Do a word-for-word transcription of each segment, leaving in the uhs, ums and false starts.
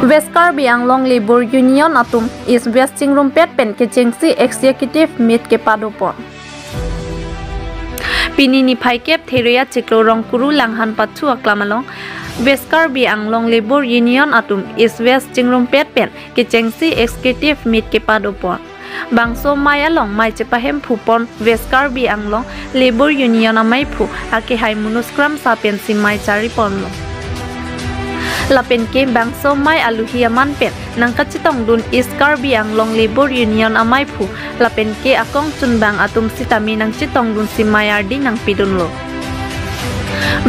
West Karbi Anglong Labour Union atum East West chingrumpet pen kechengsi executive meet kepadopon. Pini niphai kep Theria Chiklo Rongkuru Langhan Pathu Aklam along West Karbi Anglong Labour Union atum East West chingrumpet pen kechengsi executive meet kepadopon. Bangso amei along mei chepahemphupon West Karbi Anglong Labour Union ameiphu akehai Manoj Kramsa pensi mei chariponlo. Lapen ke bangso amei aluhi aman pen nangkachetongdun East Karbi Anglong Labour Union ameiphu lapen ke akongchunbang atum sitame nangchetongdunsi mei ardi nangpidunlo.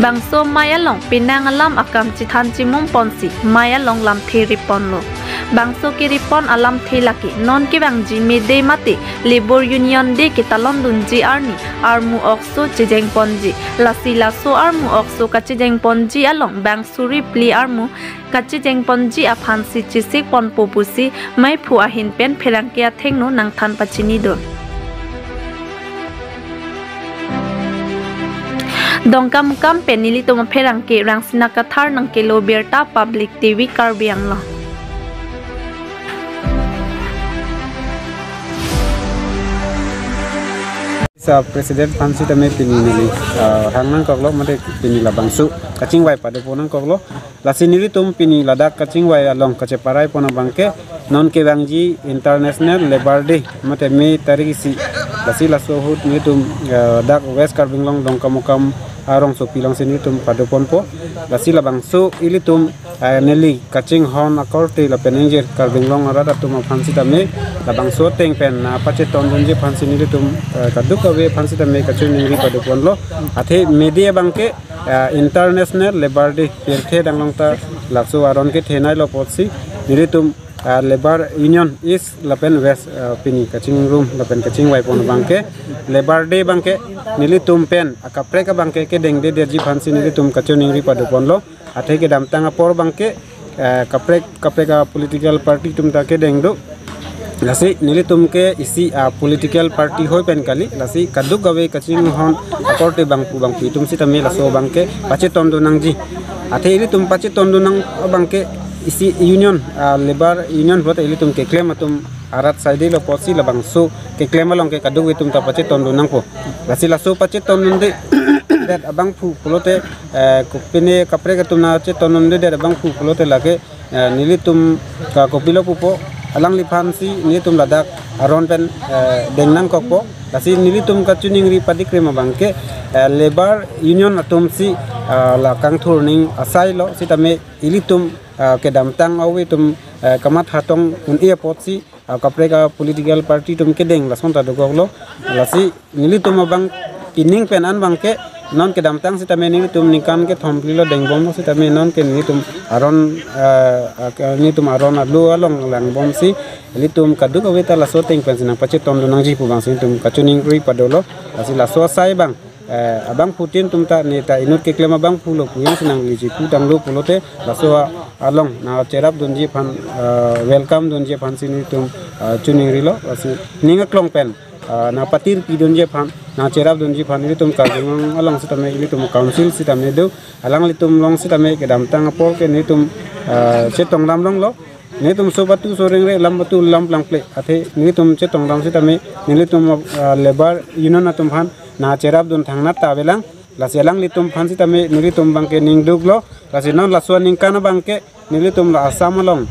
Bangso amei along penang alam akam chethan chimumponsi mei along lamthe riponlo. Bangso keripon alamthe lake non kevangji mede mate Labour Union Day ketalondunji arni armu okso chejengponji. Lasi laso armu okso kachejengponji along bang suri phli armu kachejengponji aphansi chesikponpo pusi meiphu ahin pen pherangke athengno nangthan pachinidun. Dongkamukam pen nelitum apherangke Rangsina Kathar nangkelo birta Public T V Karbi Anglong. Sa president aphan sitame pini neli, ah, hang nangkoklo, mate pini labangso kachingvai padopon nangkoklo. Lasi nelitum pini ladak kachingvai along kacheparai pon abangke non kevangji International Labour Day mate May tarik isi. Lasi laso ahut nelitum, eh, dak West Karbi Anglong Dongkamukam arongsopi alongsi nelitum padoponpo. Lasi labangso ilitum, eh, neli kachinghon akorte lapen ingjir Karbi Anglong arat atum aphan sitame labangso ateng pen nangpachetondunji aphansi nelitum, eh, kadokave aphan sitame kachiningri padoponlo. Athe mede abangke, eh, International Labour Day pirthe danglong ta laso aron kethenei lo apotsi nelitum, eh, Labour Union East lapen West, eh, pini kachingrum lapen kachingvai pon abangke Labour Day abangke nelitum pen akaprek abangke kedengdedetji aphansi nelitum kachiningri padoponlo. Athe kedamtang apor abangke, eh, kaprek kaprek a-political party atum ta kedeng do. Lasi nelitum ke isi a-political party ahoi pen kali, lasi kadokave kachinghon akorte bangphu bangphi atum sitame laso abangke pachetondun nangji. Athe ilitum pachetondun nang abangke isi union, ah, Labour Union pulote ilitum keklem atum arat saide lo apotsi labangso keklem along ke kadokave atum ta pachetondun nangpo. Lasi laso pachetondunde det abangphu pulote, eh, kopine kaprek atum nangchetondunde det abangphu pulote lake, eh, nelitum ka kopilo pupo, alangliphansi nelitum ladak aron pen, eh, deng nangkokpo. Lasi nelitum kachiningri padikrem abangke, eh, Labour Union atumsi, ah, la kangthur ning asai lo sitame ilitum, ah, kedamtang ave atum, eh, kamatha tong un-e apotsi, ah, kaprek a-political party atum kedeng lason ta dokoklo. Lasi nelitum abang pining pen an abangke non kedamtang sitame nelitum ningkan kethom phli lo dengbomlo sitame non ke nelitum aron, ah, ah, ke nelitum aron alo along langbomsi nelitum kadokave ta laso ateng pensi nangpachetondun nangji pu abangsi nelitum kachiningri padolo. Lasi laso asai abang, eh, abangphutin atum ta neta inut keklem abangphu lo pu-in si nangliji pu tanglo pulote laso a-, along nangcherapdunji aphan, eh, welcome dunji aphansi nelitum, eh, chiningrilo. Lasi ning aklong pen, eh, nangpatirpidunji aphan, nangcherapdunji aphan ilitum Karbi Anglong along sitame ilitum council sitame do, alanglitum along sitame kedamtang apor ke nelitum, eh, chetongdam longlo. Nelitum so patu so rengre, lam patu lam plangple. Athe nelitum chetongdam sitame nelitum, ah, Labour Union atum aphan nangcherapdun thangnat ta avelang. Lasi alanglitum aphan sitame nelitum abangke ning duklo. Lasi non laso aningkan abangke nelitum la Assam along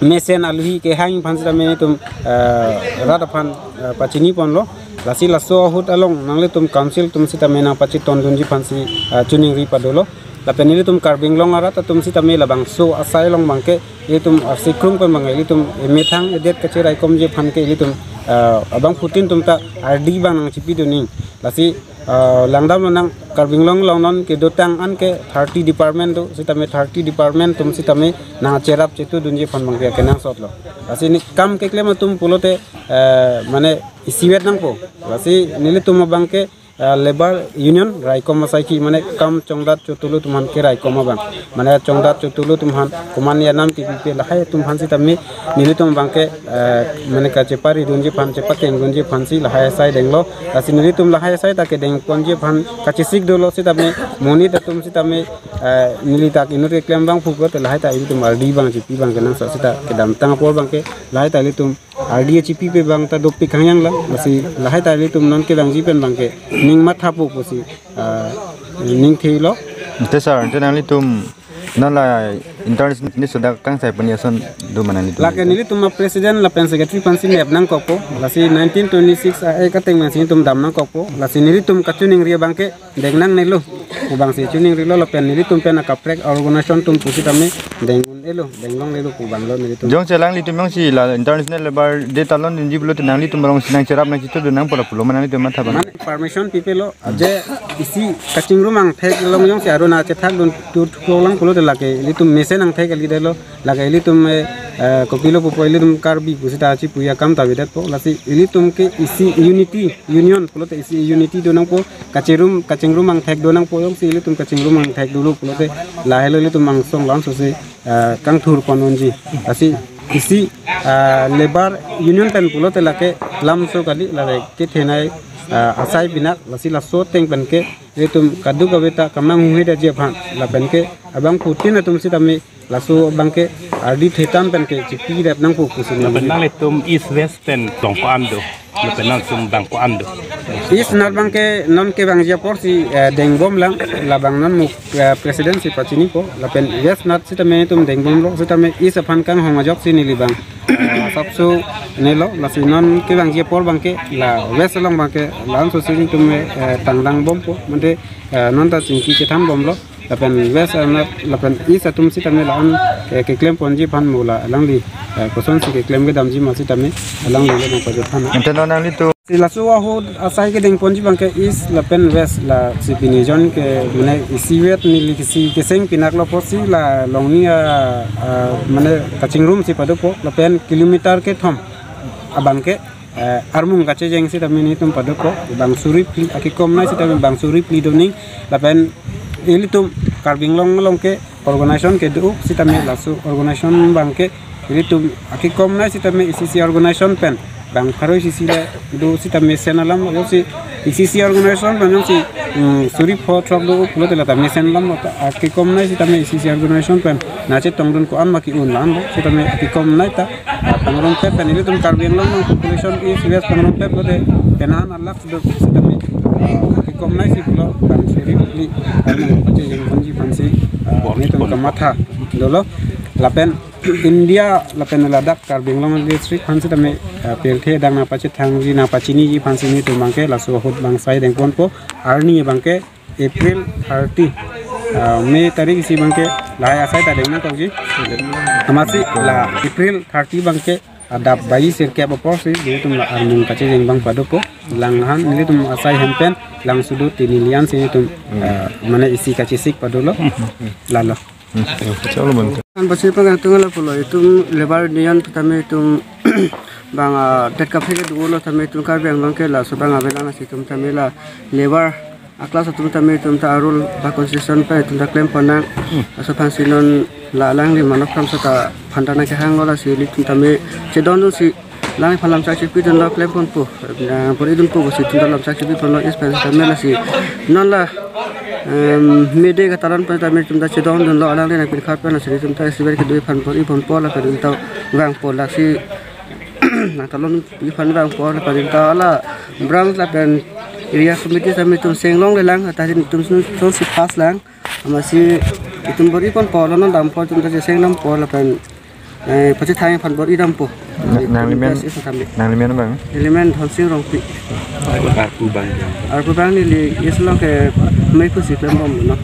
mesen aluhi kehang aphan sitame nelitum, ah, rat aphan, ah, pachiniponlo. Lasi laso ahut along nanglitum council atum sitame nangpachetondunji aphansi, ah, chiningri padolo. Lapen ilitum Karbi Anglong arat atum sitame labangso asai along abangke ilitum, ah, sikrung pen abangke ilitum emethang edet kacheraikomji aphan ke ilitum, ah, abangphutin atum ta ardi abang nangchipidun ning. Lasi, ah, langdamlonang Karbi Anglong along non kedotang an ke thirty department do, sitame thirty department atum sitame nangcherap chetudunji aphan abangke kenangsotlo. Lasi ne kam keklem atum pulote, eh, mane isivet nangpo. Lasi nelitum abangke ah, Labour Union raikom asaiki, mane kam chongdat chotulu atum aphan keraikom abang, mane chongdat chotulu atum aphan komatne anam kepipe lahai atum aphan sitame nelitum abangke, ah, mane kacheparidunji aphan, chepakengdunji aphansi lahai asai denglo. Lasi nelitum lahai asai ta kedengponji aphan kachesik dolo sitame monit atum sitame, ah, neli ta inut keklem abang pupo te lahai ta ilitum ardi abang chipi abangke nangso sita kedamtang apor abangke lahai ta ilitum ardi chipipe abang ta dopik hangyang lang. Lasi lahai ta ilitum non kevangji pen abangke ning mathapo pusi, ah, ning thelo. Ante sir, ante nanglitum non la international ni sudah kangsai pani ason do ma nanglitum? Lake nelitum a-president lapen secretary aphansi nep nangkokpo. Lasi nineteen twenty-six a-act ateng pensi nelitum dam nangkokpo. Lasi nelitum kachiningri abangke deng nangnelo pu abangsi chiningrilo lapen nelitum pen akaprek organization atum pusitame deng un-elo, deng longlelo pu abanglo nelitum. Jongsi alanglitum jongsi la International Labour Day ta longdunji pulote nanglitum arongsi nangcherap nangchitudun nangpo lapulo ma nanglitum matha abang? Mane permission pipelo, je isi kachingrum angthek along jongsi aruna chethakdun tu thuklong pulote lake ilitum mesen angthek kali detlo, lake ilitum, eh, eh, kopilo pupo ilitum Karbi pusita chipuya kam ta avedetpo. Lasi ilitum ke isi unity, union pulote isi unity do nangpo, kachingrum, kachingrum angthek do nangpo, jongsi ilitum kachingrum angthek dolo pulote lahelo ilitum angsong langsose, ah, kangthurpon unji. Lasi isi, ah, Labour Union pen pulote lake lamso kali, lake kethenei, ah, asai pinak, lasi laso ateng penke ilitum kadokave ta kam nanghuhedetji aphan lapenke abangphutin atum sitame laso abangke ardi thetan penke chipi rep nangpo pusi. Lapen nanglitum East West pen tong ko-an do? Lapen nangtum abang ko-an do? East North abangke non kevangji aporsi, eh, dengbom lang, labang non mu, eh, president si pachinipo, lapen West North sitame nelitum dengbomlo, sitame East aphan kanghong ajoksi neli abang, eh, asapso nelo, lasi non kevangji apor abangke la West along abangke la-ansosi nelitum, eh, tangdangbompo, mate, eh, non ta chingki kethanbomlo. Lapen West, eh, na, lapen East atum sitame la-an, eh, keklemponji aphan mo la alangli, eh, kosonsi keklem kedamji ma sitame alangli le nangpajutha na. Ante non nanglitum. Si laso ahut asai kedengponji abangke East lapen West lasi pini jon ke mane isivet neli kesi keseng pinaklo pusi la Longni, ah, ah, mane kachingrumsi padopo lapen kilometer kethom abangke, eh, armung kachejeng sitame nelitum padopo, bang suri phli, akekomnei sitame bang suri phli doning, lapen ilitum Karbi Anglong along ke organization kedo sitame laso organization abangke ilitum akekomnei sitame E C C organization pen bang pharo E C C le do sitame mesen alam, jongsi E C C organization pen jongsi, mm, suri pho throk do pulote lata mesen alam, akekomnei sitame E C C organization pen nangchetongdun ko-an ma ke-un lang do sitame akekomnei ta, ah, pangrongpet pen ilitum Karbi Anglong along population East West pangrongpet pulote penang alak do sitame, ah, akekomnei si pulo bang suri phli, ah, nangpachejengponji aphansi, ah, nelitum kamatha dolo lapen India lapen ladak Karbi Anglong district aphan sitame, ah, pirthe adang nangpachethangji nangpachiniji aphansi nelitum abangke laso ahut bang asai dengponpo. Arni abangke April thirty, ah, May tarik isi abangke lahai asai ta deng nangkokji. Amatsi la April thirty abangke adap bai sirkep aporsi nelitum la armung kachejeng abang padopo. Lang han nelitum asai hem pen lang sudu tini lian si nelitum, ah, mane isi kachesik padolo. Lalo. Hmm, ya, kacau lo, Bang. Kan pasi pang atung ala pulo, itum Labour Union sitame itum bang, ah, det kaprek kedo lo sitame itum Karbi Anglong ke laso abang avelang, lasi itum sitame la labour a-class atum sitame itum ta a-rule ba constitution pen itum ta klempon nang. Hmm. Laso aphansi non la alangli manok kram seta phanta nangkehang lo, lasi ilitum sitame chedondunsi alangliphan lamchak chipidunlo, klemponpo, ah, bor-idunpo pusi itum ta lamchak chipiponlo, East pen sitame lasi non la, em, May Day kataran pen sitame itum ta chedondunlo, alangli nangpinkhat pen lasi itum ta isivet kedo aphan bor-iponpo lapen itum ta vangpo, lasi nangtalon aphan vangpo lapen itum ta la branch lapen area committee sitame itum cheng longlelang, tahai itum sun sun si pass lang. Amatsi itum bor-iponpo, lo non dampo, itum ta cheng dampo lapen, eh, pachethang aphan bor-idampo. Na-, nangli men, itum ta isi kami. Nangli men bang? Neli men Dhonsing Rongpi. Arpu bang. Arpu bang neli East along ke mei pusi klembom lo.